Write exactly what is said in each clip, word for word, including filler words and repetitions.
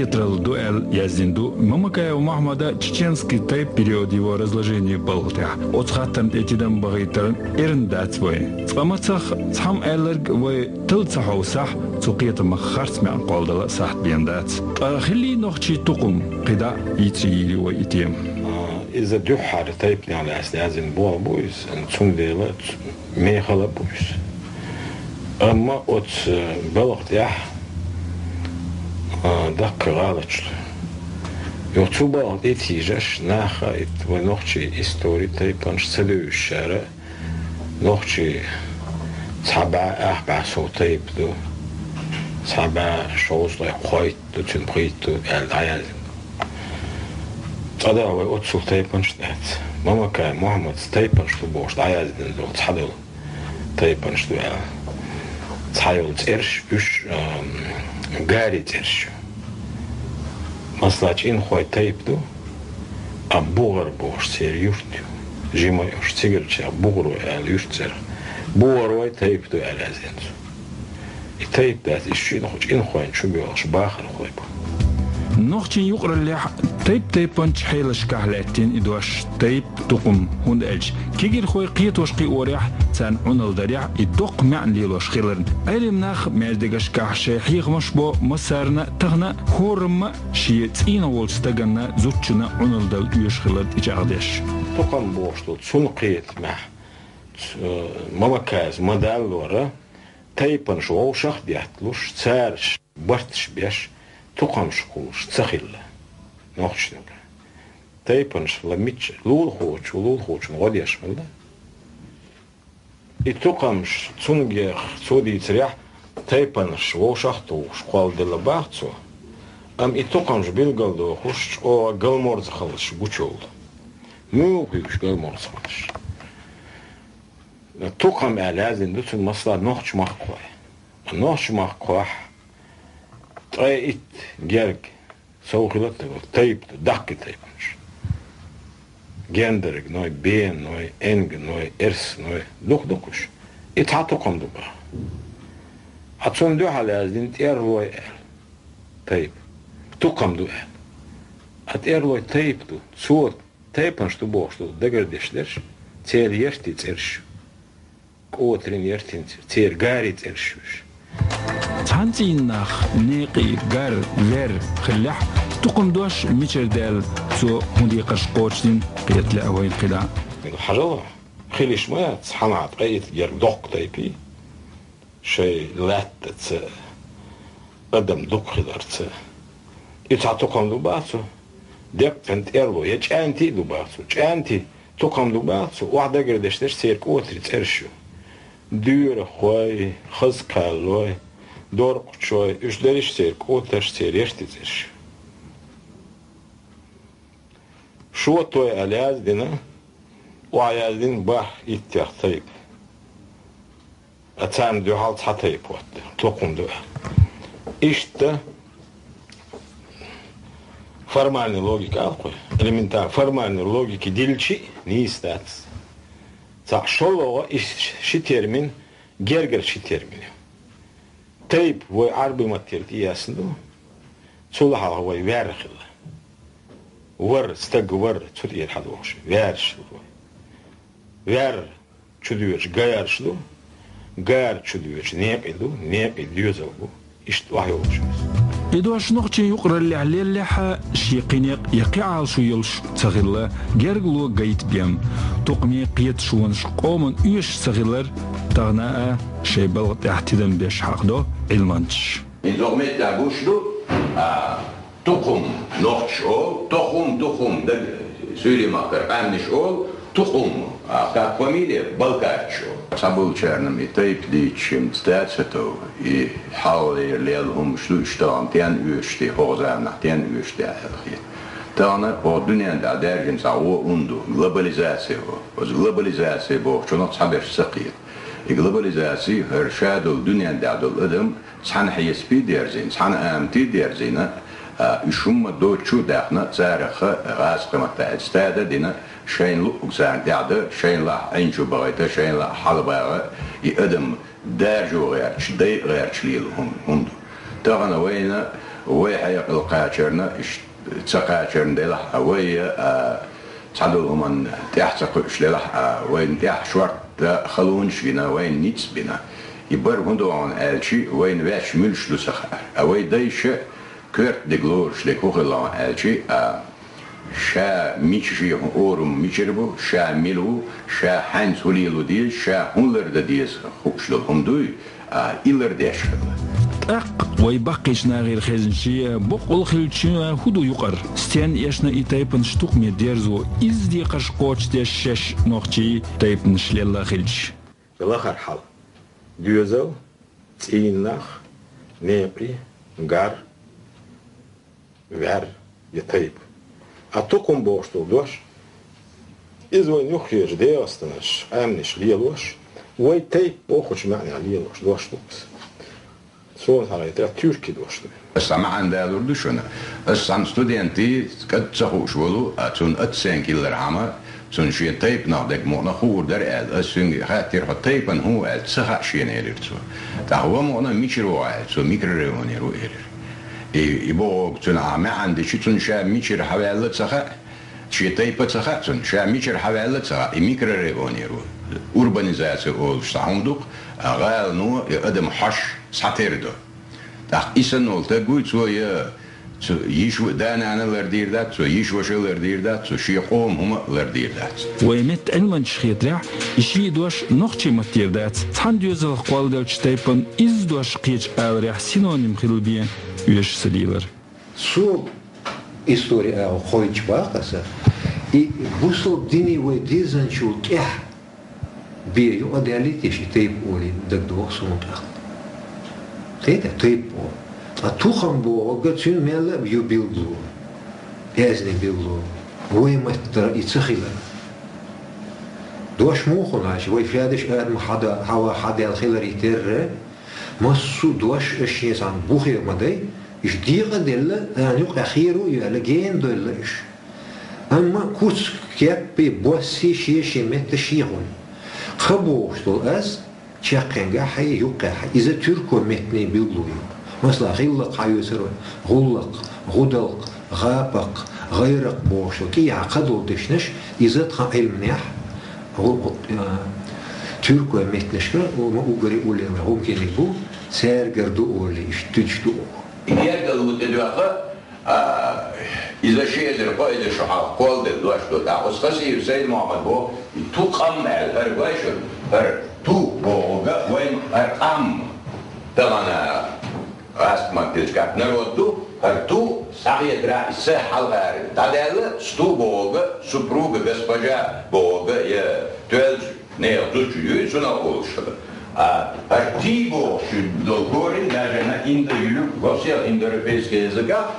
кхетаралла ду аьлла яздина ду Мамакаев Мухьаммада «Чеченский тайп. Период его разложения» балха тӀехь. Оцу хаттарна тӀе тидам бахийтаран эрна дац вай. Цкъа мацах цхьамма аьлларг вай талла ца хьовсахь, цу кхетамах харц маьӀна кхолладала сахьт бен дац. Ткъа хиллий нохчийн тукхам, кхидӀа а йийцаре йийр ю вай и тема. А, иза дуьххьара тайпанах лаьцна яздина болх бу иза, цундела ц-, мехала а бу иза. Амма оцу балха тӀехь, а, даккха гӀалаташ ду. Юха цу балха тӀе тийжаш, наха а итт вай нохчийн истори, тайпанаш ца девзачара, нохчий цхьа бӀе ах бӀе сов тайпа ду, цхьа бӀе шовзткъе кхойтта ду, цуьнан пхийтта ду аьлла дӀаяздина. Цкъа-дагӀа вай оццул тайпанаш дац. Мамакаев Мухьаммада тайпанаш ду бохуш дӀаяздина долу цхьадолу тайпанаш ду аьлла. Цхьайолу цӀераш, уьш, ам, гарийн цӀераш ю. Масала, чӀинхойн тайпа ду, а БугӀар бохуш церан юрт ю. Жимайош, цигарчех БугӀаро аьлла юьртан цӀерах. БугӀаройн тайпа ду аьлла яздина цо. И тайпа дац, и чӀинхо-, чӀинхойн чу боьлхуш бахархой бу. Нохчийн юкъараллехь тайп-тайпанчу хьелашкахь лаьттина и дош: тайп, тукхам, хӀунда аьлча кегийрхой кхетош-кхиорехь, царна Ӏуналла дарехь и доккха маьӀна лелош хиларна. Ӏелам нах маьждигашкахь шайн хьехамаш бо массарна а, тахана а, хӀораммо а шен цӀийнах волчу стаганна, зудчунна Ӏуналла дала оьшуш хилар тӀечӀагӀдеш. Тукхам бохуш долу цунна кхетамехь, ц-, Мамакаевс ма-даллора, тайпанаш вовшах а детталуш, цараш барташ беш, тукхамаш кхуллуш ца хилла нохчашна. Тайпанаш ла мичча, лулахочо лулахочунна гӀо деш хилла. И тукхамаш, цуьнгахь цо дийцарехь, тайпанаш вовшах а тухуш кхолладелла баха цо, амма и тукхамаш билгалдохуш, чӀогӀа галморза хилла гучуйолу. Муьлха хуьйцуш галморза хилла? Тукхам аьлла яздина ду цуьнан, масала, нохчмахкахой. Нохчмахкахошна ткъе итт герга сов хилла тайпа ду, даккхий тайпанаш. Гендаргной, беной, энганой, эрсаной, дукха-дукха уьш. И цхьа тукхам ду баха. Ткъа цунна дуьхьал яздина тӀерлой аьлла тайпа. Тукхам ду аьлла. Ткъа тӀерлой тайпа ду, цо тайпанаш ду бохуш долу дагардеш дерш, церан яртийн цӀераш ю. КӀотарийн, яртийн цӀераш, церан гарийн цӀераш ю уьш. Цхьана цӀийнан нах, некъий, гар, вер хиллехь, тукхам дош мичара даьлла, цо хӀун декхарш кхочушдина, кхета лаьа вайна кхидӀа. Хьажал, хила йиш ма яц, цхьана ткъе итт герга доккха тайпа ю. Шайн лаьттаца, адам дукха хиларца. И цхьа тукхам ду баха цо, деккъана тӀерло, я чӀаьнти а ду баха цо, чӀаьнти тукхам ду баха цо, охьадагардеш дерш церан кӀотарийн цӀераш ю. Доьрахой, хазкхаллой, доркъачой, уьш дерриш церан кӀотарш, церан яртийн цӀераш ю. Шотой аьлла яздина, охьаяздина бархӀ иттех тайпа. Ткъа царна дуьхьал цхьа тайпа хӀотту, тукхам ду аьлла. Иштта формальная логика алкхой, элементарно, формальная логика дилчи а нийса дац. Цхьа шолгӀа и ши термин, гергара ши термин ю. Тайпа вай Ӏарбийн маттера тӀеэцна ду, цул хьалха вай ваьрра хилла. Вар, стаг вар, цу тӀера хьадогӀуш, ваьрраш хилла вай. Ваьрра чудоьжу гаьраш ду, гара чудоьжу некъий ду, некъий доьзал бу. Иштта охьайолуш иза. И дош нохчийн юкъараллехь леллехь а, шен кхин некъ я кхин Ӏалашо йолуш ца хилла, гергало гайта бен. Тукхамийн кхеташонаш къоман оьшуш ца хилар тахана а шайн балха тӀехь тидам беш хьахадо Ӏилманчаш. ХӀинца оха меттехь гуш ду, а, тукхум нохчаш олу, тохум, духум даг-, суьйлийн махкара къаьмнаш олу, тукхум, а, как фамилия, балкарчаш олу. Цхьаболчарна и тайпа дийцича, хӀинца дац хӀетов, и хьалхалера лелла хӀуманаш ду, иштта тахана тен оьшуш те, хӀокху заманахь тен оьшуш те аьлла хета. Тахана хӀокху дуьнен тӀехь даьржина цхьа вон хӀума ду, глобализация олу. Оцу глобализация бохучунах цхьаберш ца кхета. И глобализаци хӀара ша долу дуьнен тӀехь долу адам цхьана хьесапе а дерзийна, цхьана амате а дерзийна, а, уьш хӀумма доцучу а даьхна, царах гӀазкхийн маттахь аьлча стада а дина, шайна луъург царна тӀехь дан, шайна лаахь Ӏин чу бахийта, шайна лаахь хьалабагӀа, и адам даржо гӀерташ, дайа гӀерташ лела хӀун-, хӀума ду. Тахана вайна Вай хьекъал кхачарна, иш ца кхачарна делахь а, вай а, цхьадолу хӀуманна тӀаьхьа ца кхуьуш делахь а, вайна тӀехь шортта халонаш гина, вайна ницкъ бина. И бара хӀун догӀу аьлчи, вайна ваьш муьлш ду ца хаьара. А вай дайша коьрта диг лоруш диг хӀун хилла аьлчи, а, ша мича шен хӀун орам мичара бу, ша мила ву, ша хьаьнца хӀун лело деза, ша хӀун лардан деза хууш долу хӀума дуй, а, и лардеш хилла. ТӀаккха вай баккхийчу нахера хезначу боккъал хиллачу хӀун ду юкъара? Стенна эшна и тайпанаш тукхаме дерзо, изза декхарш кхочушдеш шаьш нохчий тайпанаш лелла хилча? Лахара хьал. Доьзал, цӀийнах, некъий, гар, ваьр я тайпа. А тукхам бохуш долу дош, иза вайн юххерчу дегӀастанаш, къаьмнаш лелош, вай тайпа бохучу маьӀнехь лелош дош ду иза. Суна хьалайтира туьркий дош ду. Аса маьӀна далур ду шуна. Аса цхьана студенте кӀад ца хууш волу, а цунна оценка йиллархьама, цунна шен тайпанах дерг мукъана хуур дара аьлла, аса цуьнга хаьттира, хьо тайпана хӀун ву аьлла, ца хаьа шена, элира цо. ТӀаккха ва мукъана мичара ву аьлла, цо микрорайонера ву элира. И, и бохург цуьнан а маьӀна дичи, цунна ша мичара хьаваьлла ца хаьа, шен тайпа ца хаьа цунна, ша мичара хьаваьлла ца хаьа, и микрорайонера ву. Урбанизация олуш цхьа хӀума ду-кх, а гӀалано и адам хьош схьатера до. ТӀаккха и санна волу стаг вуй, цо я цу йиш-, да-нана лардийр дац, цо йиш-ваша лардийр дац, цо шен къоман хӀума лардийр дац. Вай меттан Ӏилманчаш хетарехь, и ши дош нохчийн маттера дац. Цхьана доьзалх кхолладелчу тайпана изза дош кхечу аларехь синоним хила бен оьшуш ца лелар. Цо истори агӀо кхойчу бакъаса, и бусалба дине вай дезанчул тӀаьхьа бен юкъадаьллий те ши тайпа олий дагадогӀу суна тӀаккха. Кхета, тайпа боху. Ткъа тухам бохург цуьнан мелла а ю билгало, бязни билгало. Вай маттара и ца хилар. Дош муха хуьлу аьлча, вай фадиш Адам хьада-, хьава хьадаьлла хиларе терра, массо а дош аша шен цхьана бухе ма дай, иштта декъа а делла, царна юкъахь херо а йоьлла, гена а доьлла иштта. Амма куц, кеппи, босси шен-шен метта шен хуьлу. Кха бохуш долу аз, чаккхенгахь а, юккъехь а, иза туьрко меттанийн билгало ю. Масала, гӀиллакх хьаоьцур вай, гӀуллакх, гӀудалкх, гӀапакх, гӀайракх бохуш долу тӀехьа кха долу дешнаш, иза тхан Ӏилманехь, гӀу-, гӀу-, а, туьрко меттанашка, ма уггаре уллера вай гӀумкениг бу, цаьргара ду олий, иштта туьдуш ду оха. Гергала ву тӀедоьхна, а, иза ши эзар кхо эзар шо хьалха кхолладелла дош ду. ТӀаккха оцу Хасиев Сайд-Мохьмад боху, и ту къам аьлла, хӀара гой шуна, хӀара ту бохург а вайн хӀара къам. Тахана гӀазкхаматтилчу как народ ду, хӀара ту схьахетарехь и са хьалхара дӀадаьлла, сту бохург а, супруга, госпожа бохург а, я тоьллачу нехан зудчуьнга юй, цунах олуш хилла. А, а ти бохуш долу корень даже на индо-, во всех индоевропейских языках,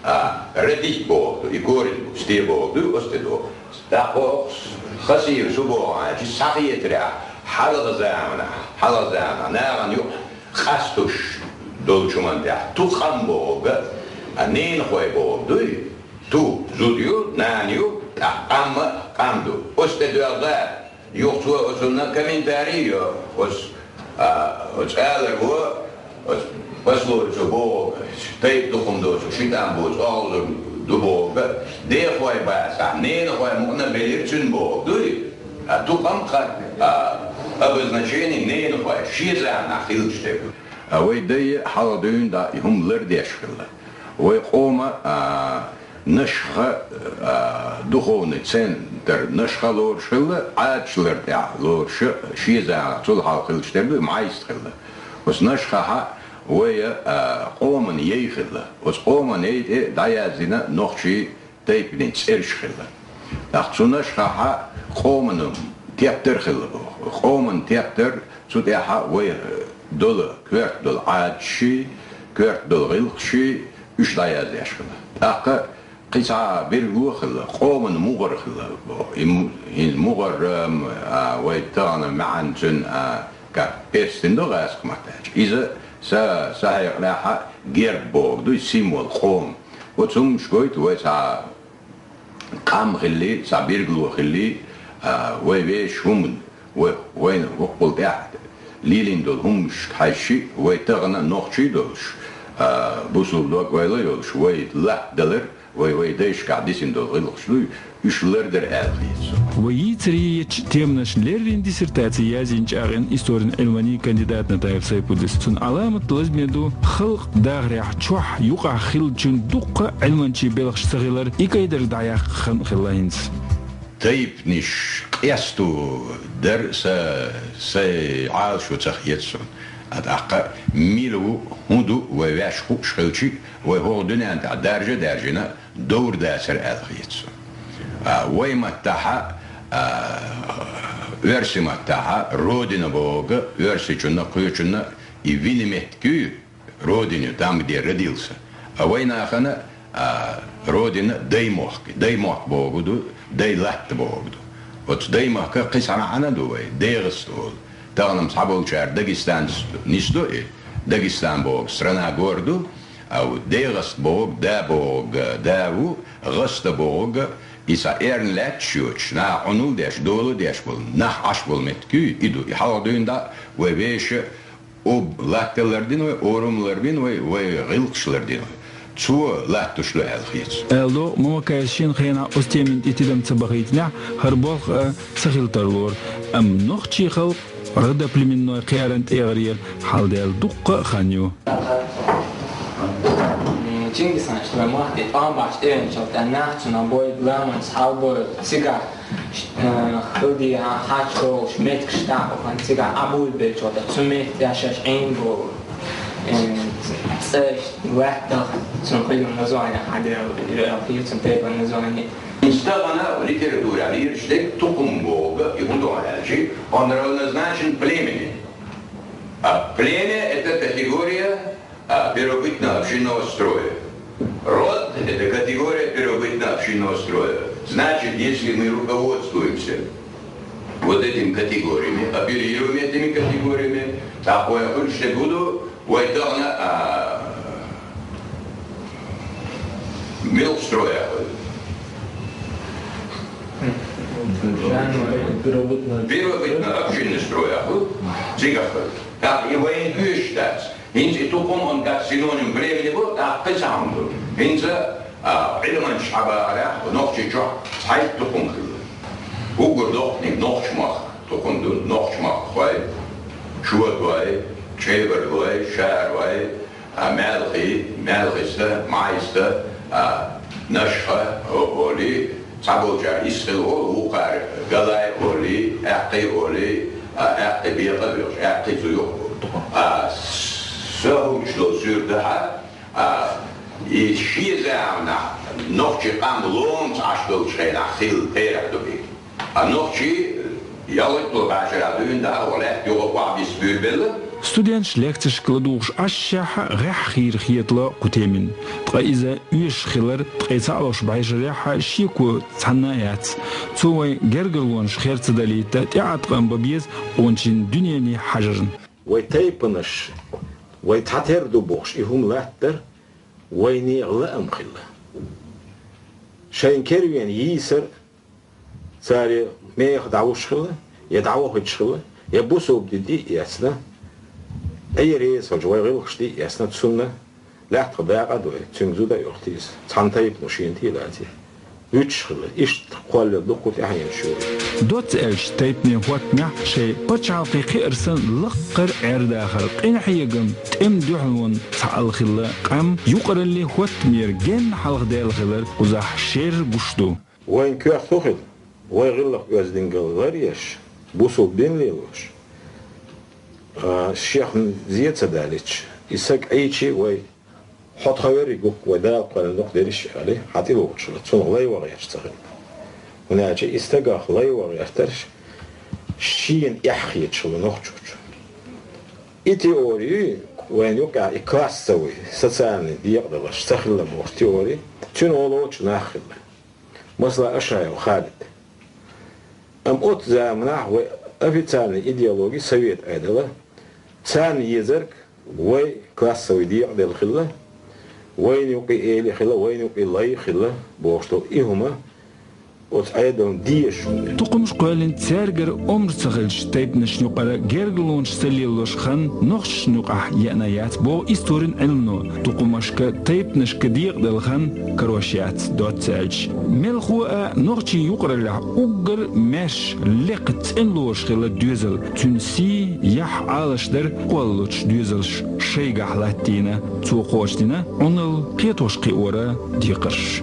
а, родить боху, и корень бу, сте боху, ду, оцу тӀе ду. ТӀаккха Хасиев шу боху аьлча, схьахетарехь, хьалха заманахь, хьалха заманахь, нахана юкъа къастуш долчу хӀуманна тӀехь, ту къам бохург а, а, ненахой бохург дуй, ту зуда ю, нана ю, тӀаккха къам а къам ду. Оцу тӀе доьлла, юха цо оцунна комментарий йо, оцу, а, оцу алар во, оцу пословицо боху, тайп дукхум доцу, ши тӀам боцу, оалзур ду боху, дехой бацахь, ненахой мукъана белира цуьнан боху, дуй? А ту къам кхар, а, обозначение ненахой, шен заманахь хиллачу тайпа. А вай дай хьалха дуьйна дӀа и хӀума лардеш хилла. Вай къома, а, Нашха, а, духовный центр Нашха лоруш хилла, Ӏадаташ лар тӀехь лоруш, шен заманахь цул хьалха хиллаш дерг ду, Майст хилла. Оцу Нашхахьа вай, а, къоман яй хилла. Оцу къоман яй тӀе дӀаяздина нохчий тайпанийн цӀераш хилла. ТӀаккха цу Нашхахьа къоман тептар хилла боху. Къоман тептар, цу тӀехьа вай долу, коьрта долу Ӏадаташший, коьрта долу гӀиллакхашший, уьш дӀаяздеш хилла. ТӀаккха кхин цхьа билгало хилла, къоман мугӀар хилла боху. И му-, хӀинца мугӀар, м, а, вай тахана маьӀна цуьнан, а, как перстень ду гӀазкхаматтахь аьлча. Иза са, са хьекъалехьа герб бохург ду, символ къоман. Оцу хӀуманаш гойту вай цхьа къам хиллий, цхьа билгало хиллий, а, вай вешан хӀума, вай, вайна хӀоккхул тӀаьхьа лелийна долу хӀуманашка хьаьжчи, вай тахана нохчий долуш, А бусулба дог-ойла йолуш вай латтадалар, вай, вай дайшкахь дисина долу гӀиллакхаш дуй, уьш лардар аьлла хета суна. Вай йийцаре ечу теманаш леррина диссертаци язйина чӀагӀъян историн Ӏилманийн кандидат Натаев Сайпудис. Цунна Ӏаламат лазаме ду халкъан дахарехь чохь юкъахь хиллачун дуккха а Ӏилманчийн белхаш ца хилар, и кӀайдарг дӀаяккха хан а хилла хӀинца. Тайпанаш къесто дар са, сайн Ӏалашо ца хета суна. А тӀаккха мила ву, хӀун ду вай ваьш хууш хилчи, вай хӀокху дуьнен тӀехь даржа а даьржина, довр дацара аьлла хета суна. А вай маттахь а, а, оьрсийн маттахь а родина бохург, оьрсичунна, кхечунна и вина меттиг ю, родина ю, там, где родился. А вайнахана, а, родина даймохк. Даймохк бохург ду, дай латта бохург ду. Оцу даймахка кхин цхьана Ӏана ду вай, ДегӀаста олу. Тахана-м цхьаболчара Дагестанца нисдо и, Дагестан бохург страна, гор ду, а вот ДегӀаста бохург, да бохург, да ву, гӀаста бохург, и цхьа эрна лаьтташ йоцуш, наха Ӏуналла деш, дола деш болу, нах Ӏаш болу меттиг ю, и ду. И хьалха дуьйна дӀа вай вешан об латта лардина вай, орам ларбина вай, вай гӀиллакхаш лардина вай. Цо латтош ду аьлла хета. Аьлла догӀу Мамакаевс шен хенахь оцу темин тӀе тидам ца бахийтинехь, хӀара болх а ца хила тарлора. Амма нохчийн халкъ родоплеменной кхиаран тӀегӀарера хьалдаьлла дуккха а хан ю. Чингис хаан, шуна махкахь тӀом бахьаш тӀевеанчул тӀаьхьа нах цунах бойла, ламанца хьалабойла, цигахь, э, хила дезаш хьачу долуш меттигаш дӀа а бахана, цигахь Ӏабуьйлабеллачул тӀаьхьа цу метте шаьш Ӏийна болу, э, цӀе лаьттах, цунна хуьлу название хьаделла, э, хир цунна тайпан название. Иза тахана литературехь лелаш дерг тукхум бохург, и хӀун ду аьлча, он равнозначен племени. А племя — это категория, а, первобытно-общинного строя. Род — это категория первобытно-общинного строя. Значит, если мы руководствуемся вот этими категориями, оперируем этими категориями, тӀаккха вай хуьлуш дерг хӀун ду, вай тахана, а, муьлха строя хуьлу? Первобытно-общинный строя хуьлу, цигахь хуьлу. ТӀаккха и вайна оьшуш дац. ХӀинца и тукхум он как синоним племени бу, тӀаккха кхин цхьа хӀума ду. ХӀинца, а, Ӏилманчаша хьабахарехь, нохчий чохь цхьайтта тукхум хилла. Уггар доккханиг нохчмах тукхум ду, нохчмахкахой, шотахой, чебарлой, шарой, а, маьлхий, маьлхиста, майста, а, нашха, о-, олий, цхьаболчара исхил олу, вукхара галай олий, аьккхий олий, а, аьккхий бекъа а бехаш, аьккхий цу юкъа бу. А, са хӀумаш долу суьртахь, а, и шен заманахь нохчийн къам ломаца Ӏаш долчу хенахь хилла терахь ду и. А нохчий ялхитталгӀачу шарахь дуьйна дӀа а лаьтта юкъа охьабисса буьйлабелла. Студенташ лекцешка ладугӀуш Ӏаш шехь а гӀеххьа хийра хетало кху темин. Ткъа иза оьшуш хилар ткъе цхьаъ лохуш бӀешарехь а шеко цхьанна а яц. Цо вайн гергарлонаш хер ца далийта, тӀеӀаткъам бан беза къоначийн дуьненан хьажарна. Вай тайпанаш, вай цхьатерра ду бохуш, и хӀума латтар вайн некъан лаам хилла. Шайн кервен йийсар, цара меха дӀавуш хилла, я дӀавохуьйтуш хилла, я бусалба дин тӀе а эцна, Ӏе реза хилча, вай гӀиллакхаш тӀе а эцна, цунна лаьттах дакъа а дой, цуьнга зуда а йохуьйтий иза, цхьана тайпано шена тӀе а лаций. Вуьтуш хилла, иштта кхоллалла дуккха тӀаьхьенаш ю. Доцца аьлча, тайпанийн хӀоттамехь шайн пачхьалкхе кхиар санна лаккхара Ӏер-дахар, къинхьегам, тӀеман дуьхьалонан цхьа алла хилла къам юкъараллин хӀоттамера генна хьалха даьлла хилар кхузахь шерра гуш ду. Вайн коьрта хӀун хилла? Вай гӀиллакх-оьздангалла ларъеш, бусалба дин лелош, а, шех зе ца далийча, и саг Ӏийчи вай, хьо тхан верриг ву-кх, вай Дала кхоьллина дукха дерриш а аьлла, хьан тӀе лоцуш хилла, цунах лай ван гӀерташ ца хилла. ХӀунда аьлча и стагах лай ван гӀертарш шена эхь хеташ хилла нохчочун. И теори, вайн юкъахь и классовый, социальный декъадаларш ца хилла бохуш теори, цуьнан гӀо лоцуш нах хилла. Масала, Ашаев Халид. Амма оцу заманахь вай официальный идеологи совет Ӏедал, царна езарг вай классовый декъаделла хилла, вайна юкъе эли хилла, вайна юкъе лай хилла бохуш долу и хӀума Оцу Ӏедална дезаш. Тукхамаш кхоьллина цаьргара омра ца хиллачу тайпанашна юкъара гергарлонаш ца лелош хан нохчашна юкъахь еана яц боху историн Ӏилмано. Тукхамашка, тайпанашка декъадала хан карош яц, доцца аьлча. Мелхо а нохчийн юкъараллехь уггар маьрша, лекха цӀена лоруш хилла доьзал. Цуьнан сий, яхь, Ӏалашдар кхоллалучу доьзалша шайгахь латтийна, цо кхочушдина Ӏуналла, кхетош кхиоран декхарш.